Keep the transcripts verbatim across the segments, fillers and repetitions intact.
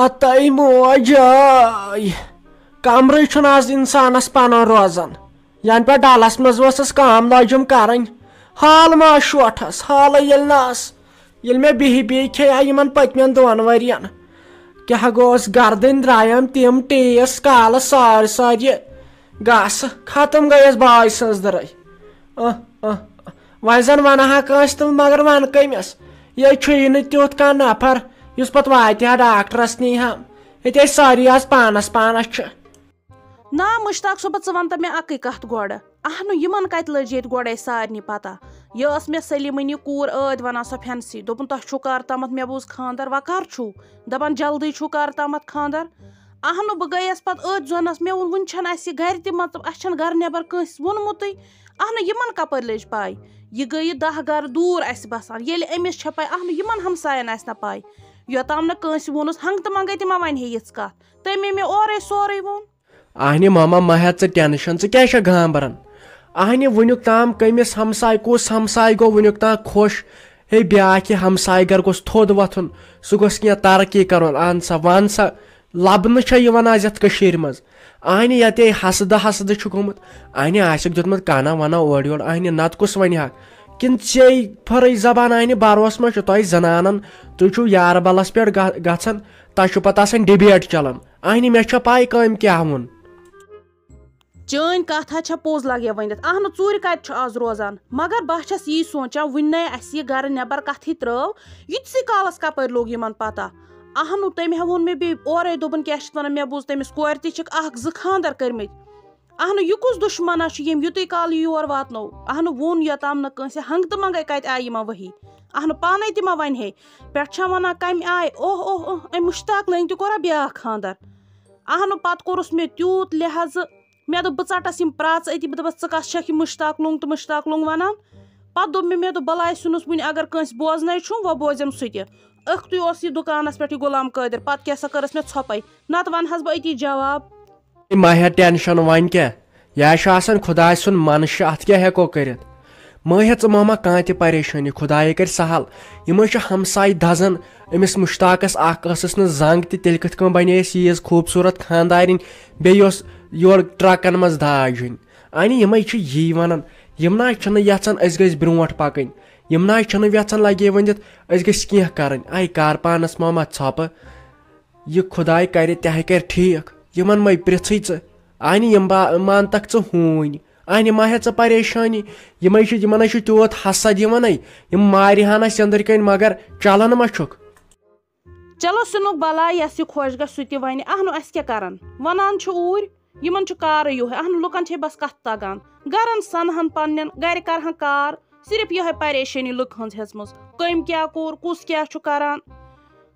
ہتَے موجے، کمرٕے چھُنہٕ از انسانس پنُن روزان۔ ینہٕ پٮ۪ٹھ ڈلس منٛز ؤژھٕس، کٲم لٲجِم کرٕنۍ، حال ما شوٹھس، حالٕے ییٚلہِ نہٕ ٲس۔ ییٚلہِ مےٚ بِہِتھ بِہِتھ کھیٚیہِ ہا یِمن پٔتمٮ۪ن دۄن ؤرین، کیٛاہ گوس، گردٕنۍ درٛایم تِم ٹیس کالہٕ سٲرۍ سٲرۍ یہِ گاسہٕ۔ ختم گٔیَس باے سٕنٛز دٕرٕے۔ اہ، اہ، اہ۔ وۄنۍ زن ونہٕ ہا کٲنٛسہِ تہٕ مگر ونہٕ کٔمِس؟ ییٚتہِ چھُیی نہٕ تیُتھ کانٛہہ نفر یُس پتہٕ واتہِ ہا ڈاکٹرس نی ہا۔ ییٚتہِ أسۍ سٲری از پانس پانس چھِ۔ نا مشتاق صٲبہ، ژٕ وَن تہٕ مےٚ اَکٕے کَتھ گۄڈٕ۔ اَہنُو، یِمَن کَتہِ لٔج ییٚتہِ گۄڈَے سارنٕے پَتہ؟ یہِ ٲس مےٚ سلیمٕنۍ یہِ کوٗر ٲدۍ وَنان، سۄ فٮ۪نسی۔ دوٚپُن، "تۄہہِ چھُو کر تامَتھ؟" مےٚ بوٗز، "خانٛدر، وۄنۍ کر چھُو؟" دَپان، "جلدی چھُو کر تامَتھ خانٛدر؟" اَہنُو، بہٕ گٔیَس پَتہٕ أتھۍ زوٚنَس، مےٚ ووٚن، وٕنہِ چھَنہٕ اَسہِ یہِ گَرِ تہِ، مطلب، اَسہِ چھَنہٕ گَرٕ نٮ۪بر کٲنٛسہِ ووٚنمُتٕے۔ اَہنُو، یِمَن کَپٲرۍ لٔج پَے؟ یہِ گٔیہِ دَہ گَرٕ دوٗر اَسہِ بَسان۔ ییٚلہِ أمِس چھےٚ پَے، اَہنُو، یِمَن ہمسایَن آسہِ نہ پَے۔ یوٚتام نہٕ کٲنٛسہِ ووٚنُس، ہنٛگہٕ تہٕ منٛگَے تہِ ما وَنہِ ہے یِژھ کَتھ۔ تٔمۍ مےٚ اورَے سورُے ووٚن۔ اہنہِ ماما، مہ ہےٚ ژٕ ٹینشن، ژٕ کیٛاہ چھکھ گانبران؟ اہنہِ وٕنیُک تام کٔمِس ہمسایہِ، کُس ہمسایہِ گوٚو وٕنیُک تام خۄش؟ ہے، بیٛاکھ یہِ ہمسایہِ گرٕ گوٚژھ تھوٚد وۄتھُن، سُہ گوٚژھ کینٛہہ ترقی کرُن۔ اہن سا، وَن سا، لبنہٕ چھےٚ یِوان آز یَتھ کٔشیٖرِ منٛز۔ اہنہِ ییٚتے حسدٕ حسدٕ چھُ گوٚمُت، اہنہِ آسٮ۪کھ دیُتمُت کَنا وَنا اورٕ یورٕ، اہنہِ نتہٕ کُس وَنہِ ہا؟ کِنہٕ ژے پھٔرٕے زبان؟ اہنہِ بروسہٕ ما چھُ تۄہہِ زنانن؟ تُہۍ چھِو یارٕ بلس پٮ۪ٹھ گژھ-، گژھان، تۄہہِ چھُو پتہٕ آسان ڈِبیٹ چلان۔ اہنہِ، مےٚ چھےٚ پَے کٔمۍ کیٛاہ ووٚن۔ چٲنۍ کَتھ ہا چھےٚ پوٚز لگے ؤنِتھ۔ اہنہٕ، ژوٗرِ کَتہِ چھُ آز روزان؟ مگر بہٕ ہا چھَس یی سونٛچان، وُنہِ نَے اَسہِ یہِ گَرٕ نٮ۪بر کَتھٕے ترٛٲو، ییٖتسٕے کالَس کَپٲرۍ لوٚگ یِمَن پَتہ؟ اہنہٕ، تٔمۍ ہا ووٚن مےٚ بیٚیہِ اورَے، دوٚپُن، کیٛاہ چھِ اَتھ وَنان، مےٚ بوٗز تٔمِس کورِ تہِ چھِکھ اَکھ زٕ خانٛدر کٔرمٕتۍ۔ اہنہٕ، یہِ کُس دُشمنا چھُ، ییٚمۍ یُتُے کال یہِ یور واتنو؟ اہنہٕ، ووٚن یوٚتام نہٕ کٲنٛسہِ، ہنٛگہٕ تہٕ منٛگَے کَتہِ آیہِ یِمَن ؤہی؟ اہنہٕ، پانَے تہِ ما وَنہِ ہے؟ پٮ۪ٹھ چھا وَنان، کَمہِ آیہِ؟ اوہ، اوہ، اوہ، أمۍ مُشتاق لٔنٛگۍ تہِ کوٚرا بیٛاکھ خانٛدر؟ اہنُو، پتہٕ کوٚرُس مےٚ تیوٗت لحاظہٕ، مےٚ دوٚپ، بہٕ ژٹس یِم پرٛاژٕ أتی، بہٕ دپس، ژٕ کس چھکھ یہِ مشتاق لوٚنٛگ تہٕ مشتاق لوٚنٛگ ونان؟ پتہٕ دوٚپ مےٚ، مےٚ دوٚپ، بلاے ژھُنُس وُنہِ، اگر کٲنٛسہِ بوزنے چھُم، وۄنۍ بوزٮ۪م سُہ تہِ۔ ٲخٕے اوس یہِ دُکانس پٮ۪ٹھ یہِ غلام قٲدر، پتہٕ کیٛاہ سا کٔرٕس مےٚ ژھۄپے، نتہٕ ونہٕ ہس بہٕ أتی جواب۔ مہ ہےٚ ٹینشن، وۄنۍ کیٛاہ؟ یہِ ہا چھُ آسان خۄداے سُنٛد منشہٕ، اتھ کیٛاہ ہٮ۪کو کٔرِتھ؟ مہ ہےٚ ژٕ ماما کانٛہہ تہِ پریشٲنی، خۄدایے کرِ سہل۔ یِم حظ چھِ ہمسایہِ دزان، أمِس مشتاقس اکھ ٲسٕس نہٕ زنٛگ تہِ، تیٚلہِ کِتھ کٔنۍ بنے اَسہِ ییٖژ خوٗبصوٗرت خانٛدارِنۍ، بیٚیہِ یۄس یورٕ ٹرکن منٛز داج ہُنۍ۔ اہنہِ، یِمے چھِ یی ونان، یِم نہ حظ چھِنہٕ یژھان أسۍ گٔژھۍ برونٛٹھ پکٕنۍ، یِم نہ حظ چھِنہٕ یژھان لگے ؤنِتھ أسۍ گٔژھۍ کینٛہہ کرٕنۍ۔ اے کر پانس ماما ژھۄپہٕ، یہِ خۄداے کرِ تہِ ہا کرِ ٹھیٖک، یِمن مے پرژھٕے ژٕ۔ اہنہِ، یِم با-، مانتکھ ژٕ ہوٗنۍ۔ اہنہِ، مہ ہےٚ ژٕ پریشٲنی، یِمے چھِ، یِمن ہے چھُ تیوٗت حسد یِوان ہے، یِم مارِ ہن اسہِ أنٛدٕرۍ کَنۍ، مگر چلان ما چھُکھ؟ چلو، سُنُک بلاے، یس یہِ خۄش گژھِ سُہ تہِ ونہِ۔ اہنُو، اسہِ کیٛاہ کرن؟ ونان چھُ اوٗرۍ، یِمن چھُ کارٕے یِہوٚے۔ اہنُو، لُکن چھے بس کتھ تگان، گرن سنہٕ ہن پننٮ۪ن، گرِ کرہن کار، صرف یِہوٚے پریشٲنی لُکہٕ ہٕنٛز ہیژمٕژ، کٔمۍ کیٛاہ کوٚر، کُس کیٛاہ چھُ کران۔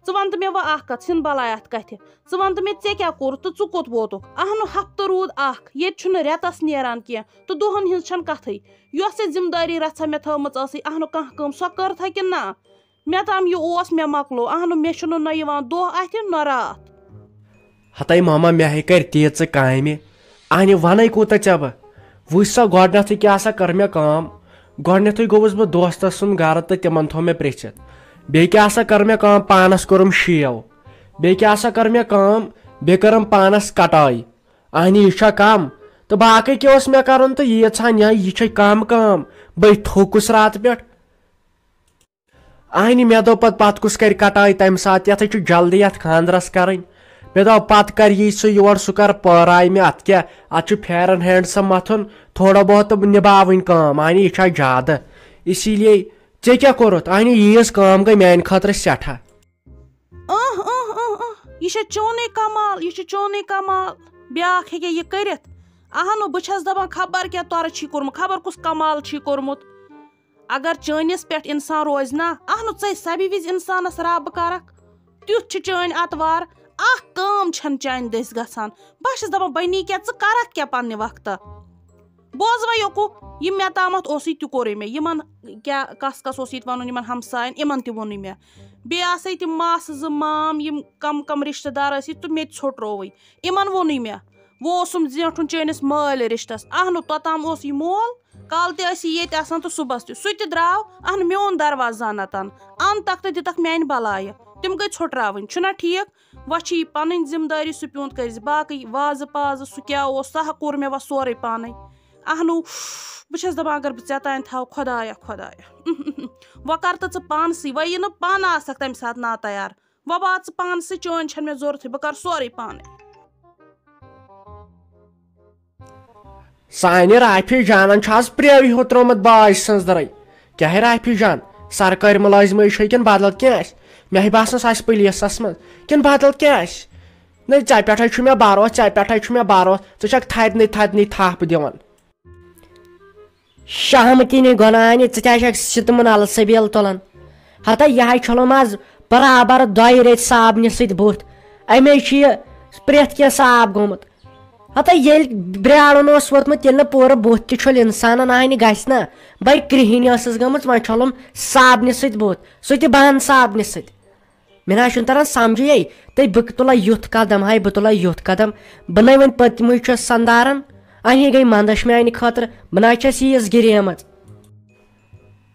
ژٕ ون تہٕ مےٚ وۄنۍ اکھ کتھ، سِن بلاے اتھ کتھِ۔ ژٕ ون تہٕ مےٚ، ژےٚ کیٛاہ کوٚرُتھ تہٕ ژٕ کوٚت ووتُکھ؟ اہنُو، ہفتہٕ روٗد اکھ، ییٚتہِ چھُنہٕ رٮ۪تس نیران کینٛہہ تہٕ دۄہن ہٕنٛز چھنہٕ کتھٕے۔ یۄس ژےٚ ذمہٕ دٲری رژھا مےٚ تھٲومٕژ ٲسٕے، اہنُو، کانٛہہ کٲم سۄ کٔرتھا کِنہٕ نہ؟ مےٚ تام یہِ اوس، مےٚ مۄکلو۔ اہنُو، مےٚ چھُنہٕ نہ یِوان دۄہ اتھِ نہ راتھ۔ ہتے ماما، مےٚ ہے کرِ تیٖژٕ کامہِ۔ اہنہِ، ونَے کوٗتاہ ژےٚ بہٕ؟ وٕچھ سا، گۄڈٕنیتھٕے کیٛاہ سا کٔر مےٚ کٲم۔ گۄڈٕنیتھٕے گوٚوُس بہٕ دوستس سُنٛد گرٕ تہٕ تِمن تھوٚو مےٚ پرژھِتھ۔ بیٚیہِ کیٛاہ سا کٔر مےٚ کٲم، پانس کوٚرُم شیو۔ بیٚیہِ کیٛاہ سا کٔر مےٚ کٲم، بیٚیہِ کٔرٕم پانس کٹٲے۔ اہنہِ، یہِ چھا کم؟ تہٕ باقٕے کیٛاہ اوس مےٚ کرُن؟ تہٕ ییٖژ ہن یا یہِ چھے کم کٲم؟ بے تھوٚکُس راتہٕ پٮ۪ٹھ۔ اہنہِ، مےٚ دوٚپ پتہٕ، پتہٕ کُس کرِ کٹٲے تمہِ ساتہٕ؟ یتھ ہے چھُ جلدی یتھ خانٛدرس کرٕنۍ۔ مےٚ دوٚپ، پتہٕ کر یی سُہ یور، سُہ کر پٲراے مےٚ۔ اتھ کیٛاہ، اتھ چھُ Fair and Handsome متھُن، تھوڑا بہت نباوٕنۍ کٲم۔ اہنہِ، یہِ چھا زیادٕ؟ اسی لیے ژےٚ کیٛاہ کوٚرُتھ؟ اہنہِ، ییٖژ کٲم گٔے میانہِ خٲطرٕ سٮ۪ٹھاہ۔ اہ، اہ، اہ، اہ، یہِ چھا چونُے کمال، یہِ چھُ چونُے کمال۔ بیٛاکھ ہیٚکیٛاہ یہِ کٔرِتھ؟ اہنُو، بہٕ چھَس دَپان، خبر کیٛاہ تۄرٕ چھی کوٚرمُت، خبر کُس کمال چھی کوٚرمُت۔ اگر چٲنِس پٮ۪ٹھ اِنسان روزِ نا، اہنُو، ژَے سَبہِ وِزِ اِنسانَس رب کرکھ۔ تیُتھ چھُ چٲنۍ اَتوار، اَکھ کٲم چھَنہٕ چانہِ دٔسۍ گژھان۔ بہٕ چھَس دَپان، بَنی کیٛاہ، ژٕ کرکھ کیٛاہ پنٛنہِ وقتہٕ؟ بوز وۄنۍ یوکُن، یہِ مےٚ تامَتھ اوسُے تہِ کوٚرُے مےٚ۔ یِمَن کیٛاہ، کَس کَس اوس ییٚتہِ وَنُن، یِمَن ہمسایَن، یِمَن تہِ ووٚنُے مےٚ۔ بیٚیہِ آسَے تِم ماسہٕ زٕ، مام، یِم کَم کَم رِشتہٕ دار ٲسۍ، تہٕ مےٚ تہِ ژھوٚٹرووٕے۔ یِمَن ووٚنُے مےٚ، وۄنۍ اوسُم زیٹھُن چٲنِس مٲلۍ رِشتَس۔ اہنُو، توٚتام اوس یہِ مول، کالہٕ تہِ ٲسی ییٚتہِ آسان تہٕ صُبحَس تہِ۔ سُہ تہِ درٛاو، اہنُو، میون دروازٕ زانَتَن۔ اَن تَکھ تہٕ دِتَکھ میٛانہِ بَلایہِ۔ تِم گٔے ژھۄٹراوٕنۍ، چھُنہ ٹھیٖک؟ وۄنۍ چھِ یہِ پَنٕنۍ ذِمہٕ دٲری، سُہ پیوٗنت کٔرۍ زِ باقٕے وازٕ پازٕ، سُہ کیٛاہ اوس، سۄ ہا کوٚر مےٚ وۄنۍ سورُے پانَے۔ اہنو، بہٕ چھَس دَپان، اگر بہٕ ژےٚ تانۍ تھاوٕ، خۄدایا، خۄدایا۔ وۄنۍ کر تہٕ ژٕ پانسٕے، وۄنۍ یہِ نہٕ پانہٕ آسَکھ تَمہِ ساتہٕ ناتیار۔ وۄنۍ وات ژٕ پانسٕے، چٲنۍ چھَنہٕ مےٚ ضوٚرتھٕے، بہٕ کر سورُے پانَے۔ سانہِ رافی جانن چھُ آز پرٛیوٕے ہوترومُت باج سٕنٛز دٕرٕے۔ کیٛاہ ہے رافی جان، سرکٲرۍ مُلٲزمٕے چھے کِنہٕ بدل کینٛہہ آسہِ؟ مےٚ ہے باسان سُہ آسہِ پُلیٖسس منٛز کِنہٕ بدل کینٛہہ آسہِ۔ نہ، ژےٚ پٮ۪ٹھے چھُ مےٚ بھروسہٕ، ژےٚ پٮ۪ٹھے چھُ مےٚ بھروسہٕ، ژٕ چھکھ تھدنٕے تھدنٕے تھپھ دِوان۔ شہمہٕ کِنہِ گۄناہنہِ، ژٕ کیٛازِ چھکھ سِتمہٕ نلہٕ سبیل تُلان؟ ہتا یہِ ہاے چھۄلُم از برابر دۄیہِ ریٚتۍ صابنہِ سۭتۍ بُتھ۔ اَمے چھُ یہِ پرٛٮ۪تھ کینٛہہ صاف گوٚمُت۔ ہتا ییٚلہِ برٛاڑُن اوس ووتمُت، ییٚلہِ نہٕ پوٗرٕ بُتھ تہِ چھۄلہِ اِنسانن آنہِ گژھِ نا۔ بٔے کرٛہِنۍ ٲسٕس گٔمٕژ، وۄنۍ چھۄلُم صابنہِ سۭتۍ بُتھ، سُہ تہِ بنٛد صابنہِ سۭتۍ۔ مےٚ نہ حظ چھُنہٕ تران سمجھے، تہٕ بہٕ تُلے یُتھ قدم، ہاے، بہٕ تُلے یُتھ قدم۔ بہٕ نے وۄنۍ پٔتمٕے چھُس سندارن، اَہے گٔے منٛدچھ میانہِ خٲطرٕ، بہٕ نہ حظ چھَس ییٖژ گِریمٕژ۔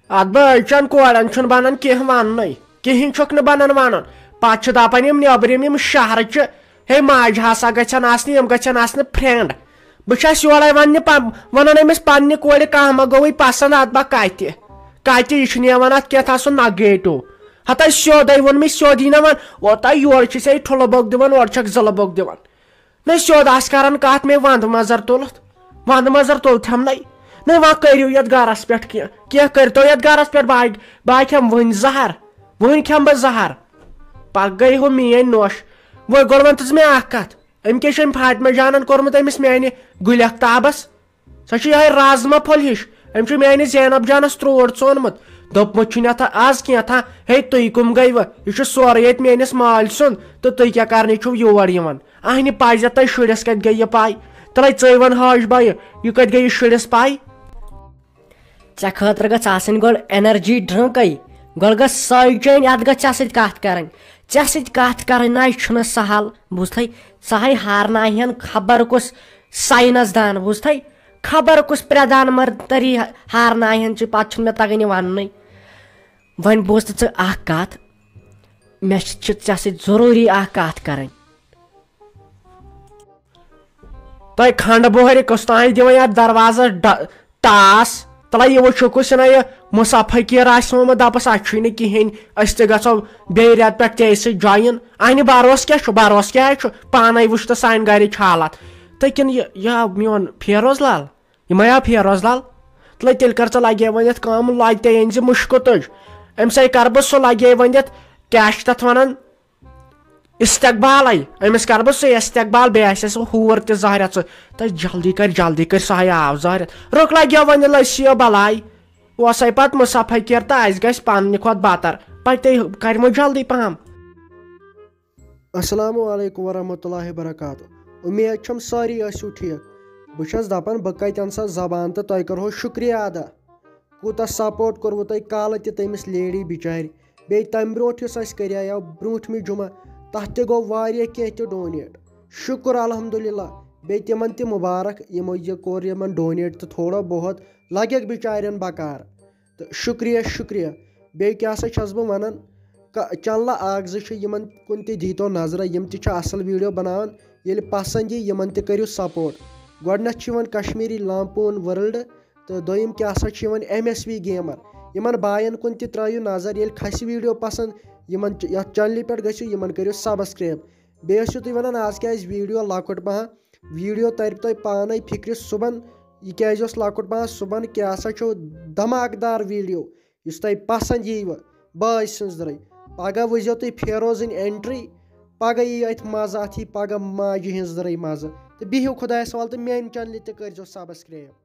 اتھ بٲے چن کورٮ۪ن چھُنہٕ بنان کینٛہہ وننُے، کِہیٖنۍ چھُکھ نہٕ بنان ونُن۔ پتہٕ چھِ دپان یِم نیبرِم، یِم شہرٕچہِ، ہے ماجہِ ہسا گژھن آسنہِ، یِم گژھن آسنہِ friend۔ بہٕ چھَس یورے وننہِ پم-، ونان أمِس پننہِ کورِ، کانٛہہ ما گوٚوُے پسند، اتھ با کتہِ، کتہِ، یہِ چھُنہٕ یِوان اتھ کینٛہہ، تھاو سُہ negative۔ ہتا سیوٚدے ووٚن مےٚ، سیوٚد یی نہ ون، اوتام یورٕ چھِ ژےٚ ٹھُلہٕ بوٚگ دِوان، اورٕ چھکھ زٕلہٕ بوٚگ دِوان۔ نہ سیوٚد آسہِ کران کتھ، مےٚ ونٛدٕ مزر تُلُتھ، ونٛدٕ مزر تُلتھم نَے۔ نہ وۄنۍ کٔرِو یتھ گرس پٮ۪ٹھ کینٛہہ، کینٛہہ کٔرتو یتھ گرس پٮ۪ٹھ، بہٕ ہا، بہٕ ہا کھٮ۪مہٕ وُنہِ زہر، وُنہِ کھٮ۪مہٕ بہٕ زہر۔ پکھ گٔے ہُہ میٲنۍ نوش۔ وۄنۍ گۄڈٕ ون تہٕ ژٕ مےٚ اکھ کتھ، أمۍ کیٛاہ چھِ أمۍ فاطمہ جانن کوٚرمُت أمِس میانہِ گُلہِ اختابس؟ سۄ چھِ یِہوٚے رازما پھوٚل ہِش۔ أمۍ چھُ میانہِ زینب جانس تروٹ ژونمُت۔ دوٚپمُت چھُنہٕ یتھ آز کینٛہہ تھا، ہے تُہۍ کٕم گٔیوٕ؟ یہِ چھُ سورُے ییٚتہِ میٲنِس مالۍ سُنٛد، تہٕ تُہۍ کیٛاہ کرنہِ چھِو یور یِوان؟ اہنہِ پزِ تۄہہِ شُرِس کتہِ گٔیہِ یہِ پاے؟ تلے ژٕے وَن حاج بایہِ، یہِ کتہِ گٔیہِ شُرِس پاے؟ ژےٚ خٲطرٕ گٔژھ آسٕنۍ گۄڈٕ energy drinkے، گۄڈٕ گٔژھ سۄے چیٚنۍ، اتھ گٔژھ ژےٚ سۭتۍ کتھ کرٕنۍ۔ ژےٚ سۭتۍ کتھ کرٕنۍ نہ چھُنہٕ سہل، بوٗزتھٕے؟ سۄ ہے ہارناوہن خبر کُس ساینس دان، بوٗزتھٕے؟ خبر کُس پرٛدھان منتری ہارناوہن چھِ، پتہٕ چھُنہٕ مےٚ تگان یہِ وننُے۔ وۄنۍ بوز تہٕ ژٕ اکھ کتھ، مےٚ چھِ ژےٚ سۭتۍ ضروٗری اکھ کتھ کرٕنۍ۔ تۄہہِ کھنڈٕ بۄہرِ کٔژ تام دِوان یتھ دروازس ڈ-، ٹاس؟ تلے یہِ وٕچھِو کُس چھُنہ یہِ مُسا فقیٖر آسہِ ہومُت، دپس اتہِ چھُے نہٕ کِہیٖنۍ، أسۍ تہِ گژھو بیٚیہِ رٮ۪تہٕ پٮ۪ٹھ ژےٚ سۭتۍ join۔ اہنہِ بروس کیٛاہ چھُ؟ بروس کیٛاہ چھُ؟ پانے وٕچھ تہٕ سانہِ گرِچ حالت۔ تہٕ کِنہٕ یہِ، یہِ آو میون فیروز لال؟ یہِ ما آو فیروز لال؟ تلے تیٚلہِ کر ژٕ لگے ؤنِتھ کٲم، لگہِ تے أنۍ زِ مُشکہٕ تُج۔ أمۍ سۭتۍ کر بہٕ سُہ لگے ؤنِتھ، کیٛاہ چھِ تتھ ونان؟ استقبالے۔ أمِس کرٕ بہٕ سُہ استقبال، بیٚیہِ آسہِ سُہ ہوٗر تہِ زہرٮ۪تھ سُہ۔ تہٕ جلدی کر، جلدی کر، سُہ ہاے آو زہرٮ۪تھ۔ رُک لگیو وۄنۍ لٔسی یہِ بلاے۔ اوسے پتہٕ مُسا فقیٖر تہٕ اسہِ گژھِ پننہِ کھۄتہٕ بتر۔ پتہٕ تے کرِمو جلدی پہم۔ السلام علیکم ورحمۃ اللہ وبرکاتہ۔ امید چھم سٲری ٲسِو ٹھیک۔ بہٕ چھس دپان بہٕ کتہِ انہٕ سا زبان تہٕ تۄہہِ کرہو شکریہ ادا۔ کوٗتاہ support کوٚروٕ تۄہہِ کالہٕ تہِ تٔمِس لیڈی بِچارِ۔ بیٚیہِ تَمہِ برونٛٹھ یُس اَسہِ کریایو برونٛٹھمہِ جمعہ، تَتھ تہِ گوٚو واریاہ کینٛہہ تہِ donate۔ شُکُر الحمدللہ۔ بیٚیہِ تِمَن تہِ مُبارک، یِمو یہِ کوٚر یِمَن donate تہٕ تھوڑا بہت لَگٮ۪کھ بِچارٮ۪ن بکار۔ تہٕ شُکریہ، شُکریہ۔ بیٚیہِ کیٛاہ سا چھَس بہٕ وَنان، کا-، channelہٕ اَکھ زٕ چھِ، یِمَن کُن تہِ دیٖتو نظرہ، یِم تہِ چھِ اَصٕل video بَناوان۔ ییٚلہِ پَسنٛد یی، یِمَن تہِ کٔرِو support۔ گۄڈٕنٮ۪تھ چھِ یِوان کشمیٖری لامپوٗن world، تہٕ دوٚیِم کیٛاہ سا چھِ یِوان ایم ایس وی gamer۔ یِمَن بایَن کُن تہِ ترٛٲیِو نظر، ییٚلہِ کھسہِ video پسنٛد، یِمَن چ-، یَتھ channelہِ پٮ۪ٹھ گٔژھِو، یِمَن کٔرِو subscribe۔ بیٚیہِ ٲسِو تُہۍ وَنان آز کیٛازِ video لۄکُٹ پَہَم، video تَرِ تۄہہِ پانَے فِکرِ صُبحن، یہِ کیٛازِ اوس لۄکُٹ پَہَم، صُبحن کیٛاہ سا چھُو دھماکہٕ دار video، یُس تۄہہِ پسنٛد یی وٕ باج سٕنٛز دٕرٕے۔ پگاہ وٕچھزیو تُہۍ فیروزٕنۍ entry، پگاہ یی اَتہِ مَزٕ، اَتھ یی پگاہ ماجہِ ہِنٛز دٕرٕے مَزٕ۔ تہٕ بِہِو خۄدایَس حوالہٕ تہٕ میٛانہِ channelہِ تہِ کٔرۍزیو subscribe۔